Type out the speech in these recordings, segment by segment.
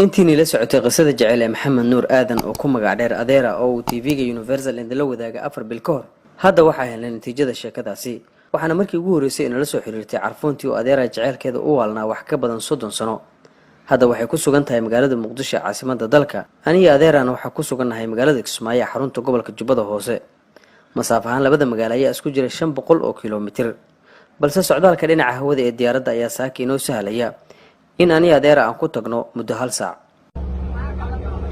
Intiinii la socotay qisada jecel ee Maxamed Nuur Aadan oo ku magac dheer Adeera oo uu TV-ga Universal idinla wadaaga 4 bil ka hor, hadda waxaa helnay natiijada sheekadaasi. Waxaana markii ugu horreysay inala soo xiriirtay Carfoontii oo Adeera jeceylkeeda u waalnaa wax ka badan 30 sano. Hadda waxay ku sugan tahay magaalada Muqdisho, caasimada dalka. Aniyo Adeerana waxaa ku sugannahay magaalada Kismaayo ee xarunta gobolka Jubbada Hoose. Masaaf ahaan labada magaalo ayaa isku jira 500 oo kilomitir, balse socdaalka dhinaca hawada ee diyaaradda ayaa saaka inoo sahlaya in aniyo Adeera aan ku tagno muddo hal saac.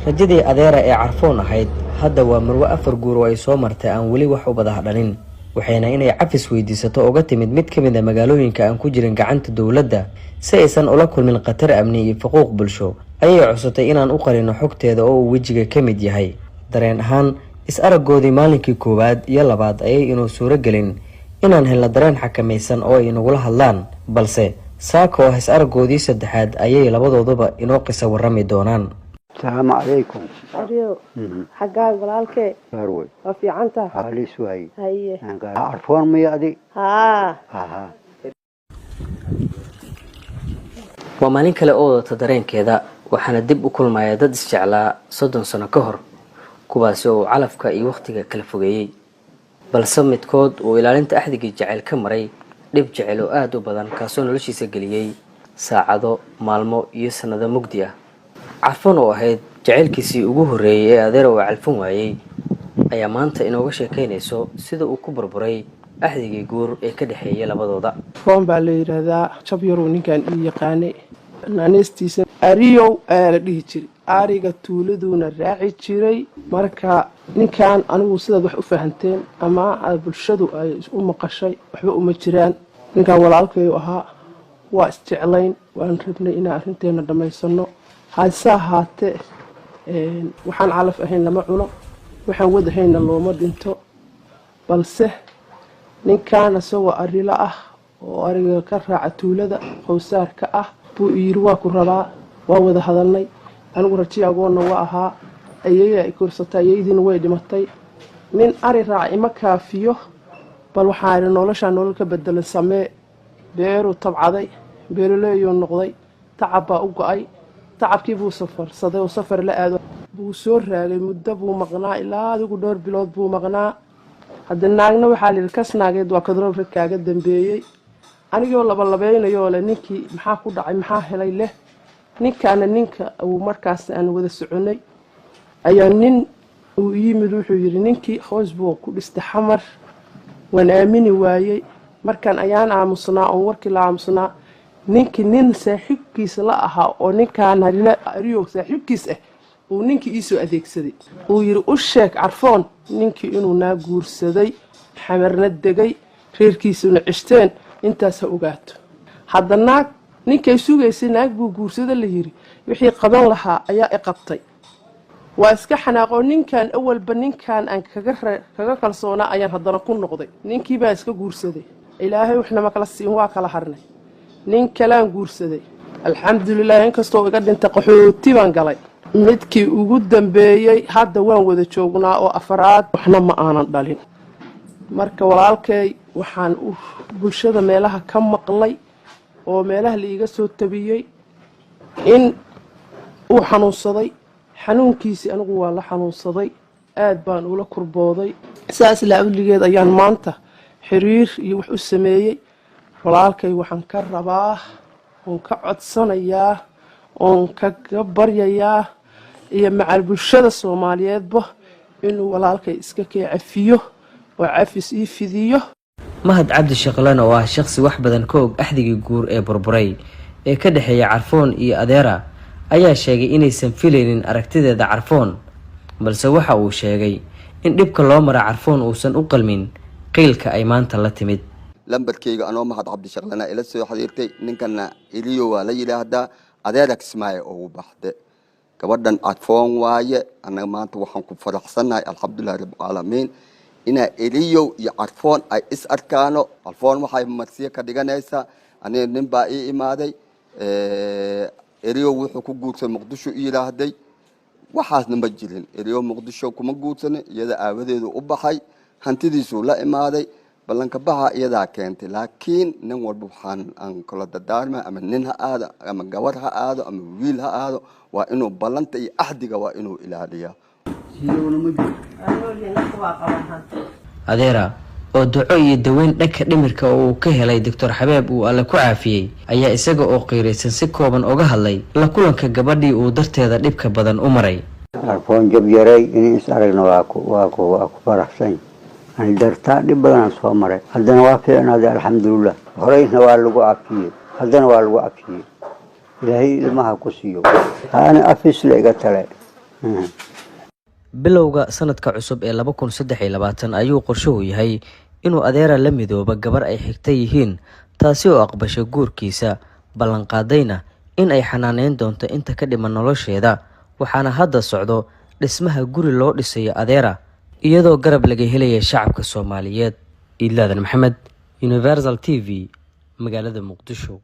Rajadii Adeera ee Carfoon ahayd hadda waa marwo afar guur oo ay soo martay aan weli wax u badaha dhalin, waxayna inay cafis weydiisato uga timid mid ka mid a magaalooyinka aan ku jirin gacanta dowladda si aysan ula kulmin khatar amni iyo faquuq bulsho. Ayay codsatay inaan u qarino xogteeda oo uu wejiga ka mid yahay. Dareen ahaan, is-araggoodii maalinkii koowaad iyo labaad ayay inuu suuro gelin inaan helno dareen xakamaysan oo ay inagula hadlaan, balse saaka oo ah is-araggoodii saddexaad ayay labadooduba inoo qisa warrami doonaan. Asalaamu calaykum. Aryo, xaggaaga walaalkee? Harwey. Waa fiicanta. Halis waay. Haye. Carfoon maya adi? Haa. Aha. Waa maalin kale oo wadata dareenkeeda, waxaana dib u kulmaya dad isjeclaa 30 sano ka hor, kuwaasi oo uu calafka iyo wakhtiga kala fogeeyey, balse midkood uu ilaalinta axdigii jecel ka maray dhib jecel oo aada u badan, kaasoo noloshiisa geliyey saacado, maalmo iyo sannado mugdi ah. Carfoon oo ahayd jacaylkiisii ugu horreeyey ee Adeer uu calfan waayey ayaa maanta inooga sheekaynayso sida uu ku burburay axdigii guur ee ka dhexeeyay labadooda. Foon baa la yidhaahdaa. Jab yaruu ninkan ii yaqaanay, naaneystiisa Ariyow ayaa la dhihi jiray. Ariga tuuladuuna raaci jiray. Marka ninkan anigu sidaad wax u fahanteen ama bulshadu ay u maqashay waxba uma jiraan. Ninkan walaalkayu ahaa, waa isjeclayn, waan rabnay inaan arrinteena dhammaysano. Hase ahaatee, waxaan calaf ahayn lama cuno, waxaan wadahaynna looma dhinto. Balse ninkan isagoo arilo ah oo ariga ka raaca tuulada qowsaarka ah buu yiri, "Waa ku rabaa." Waa wada hadalnay. Anigu raji agoonna waa ahaa, ayeeya ay korsatay, ayeydiina way dhimatay. Nin ari raaca ima kaafiyo. Bal waxaa idhi, noloshaa nolol ka bedelan samee. Beeruu tabcaday, beeraleeyuu noqday, tacab baa u go-ay. Tacabkii buu safarsaday oo safar la aado buu soo raagay. Muddo buu maqnaa, ilaa adigu dhowr bilood buu maqnaa. Hadda naagna waxaa layidhi, kas naageed waa kadroob rag kaaga dambeeyey. Anigoo labalabeynayoo leh ninkii maxaa ku dhacay, maxaa helay leh, ninkaana ninka uu markaas aan wada soconay ayaa nin uu yimid. Wuxuu yidhi ninkii hoos buu ku dhistay Xamar. Waan aamini waayey. Markaan ayaan aamusnaa oon warkii la aamusnaa, ninkii nin saaxiibkiis la ahaa oo ninkaan Ariyo saaxiibkiis ah uu ninkii iisoo adeegsaday. Uu yidhi, "U sheeg Carfoon ninkii inuu naa guursaday, Xamarna degay, reerkiisuna cishteen, intaas ha ogaato." Hadda naag ninkay sugaysay naag buu guursada la yiri, wixii qaban lahaa ayaa i qabtay. Waa iska xanaaqoo. Ninkan awalba ninkan aan kaga kalsoonaa ayaan haddana ku noqday. Ninkii baa iska guursaday. Ilaahay waxnama kala siin, waa kala harnay. Nin kalaan guursaday, alxamdulilah. Inkastoo iga dhintay, qaxooti baan galay. Midkii ugu dambeeyey hadda waan wada joognaa oo afaraad, waxna ma aanan dhalin. Marka walaalkay, waxaan bulshada meelaha ka maqlay oo meelaha la iiga soo tabiyey in uu xanuunsaday. Xanuunkiisii anigu waa la xanuunsaday, aad baan ula kurbooday. Saas laawligeed ayaan maanta xiriir iyo wax u sameeyey. Walaalkay waxaan ka rabaa oon ka codsanayaa oon kaga baryayaa iyo macal bulshada Soomaaliyeedba inuu walaalkay iska kee cafiyo oo cafis ii fidiyo. Mahad Cabdi Shaqlan oo ah shaqsi wax badan ka og axdigii guur ee burburay ee ka dhexeeya Carfoon iyo Adeera ayaa sheegay inaysan filaynin aragtideeda Carfoon, balse waxa uu sheegay in dhibka loo mara Carfoon uusan u qalmin qiilka ay maanta la timid. Lambarkeyga anoo Mahad Cabdishaqlana ila soo xiriirtay. Ninkana Eliyo waa la yidhaahdaa. Adeera Kismaayo ugu baxde. Gabadhan Carfoon waaye. Annaga maanta waxaan ku faraxsannahay, alxamdulilahi rabbilcaalamiin, inaa Eliyow iyo Carfoon ay is arkaano. Carfoon waxay marsiyo ka dhiganaysaa, aniga nin baa ii imaaday, Eliyow wuxuu ku guursaday Muqdisho i yidhaahday. Waxaasna ma jirin. Eliyow Muqdisho kuma guursanin, iyada aawadeedu u baxay, hantidiisuu la imaaday. Ballanka baxa iyadaa keentay, laakiin nin walba waxaan aan kula dardaarma, ama nin ha aado ama gabar ha aado ama wiil ha aado, waa inuu ballanta iyo axdiga waa inuu ilaaliyaa. Adeera oo duco iyo daweyn dhanka dhimirka oo uu ka helay Doctor Xabeeb uu Alle ku caafiyey ayaa isaga oo qiiraysan si kooban uga hadlay la kulanka gabadhii uu darteeda dhibka badan u maray. Carfoon jab yaray, in is aragna waa ku faraxsan. Ani dartaa dhib badanaan soo maray, haddana waa fiicnaaday, alxamdulilah. Horeyna waa lagu cafiyey, haddana waa lagu cafiyey. Ilaahay ilmaha ku siiyo, haana afis la iga tale. Bilowga sanadka cusub ee 2023 ayuu qorshuhu yahay inuu Adeera la midooba gabar ay xigta yihiin, taasi oo aqbashay guurkiisa, ballanqaadayna in ay xanaaneyn doonto inta ka dhiman nolosheeda. Waxaana hadda socdo dhismaha guri loo dhisayo Adeera, iyadoo garab laga helaya shacabka Soomaaliyeed. Iidlaadan Maxamed, Universal TV, magaalada Muqdisho.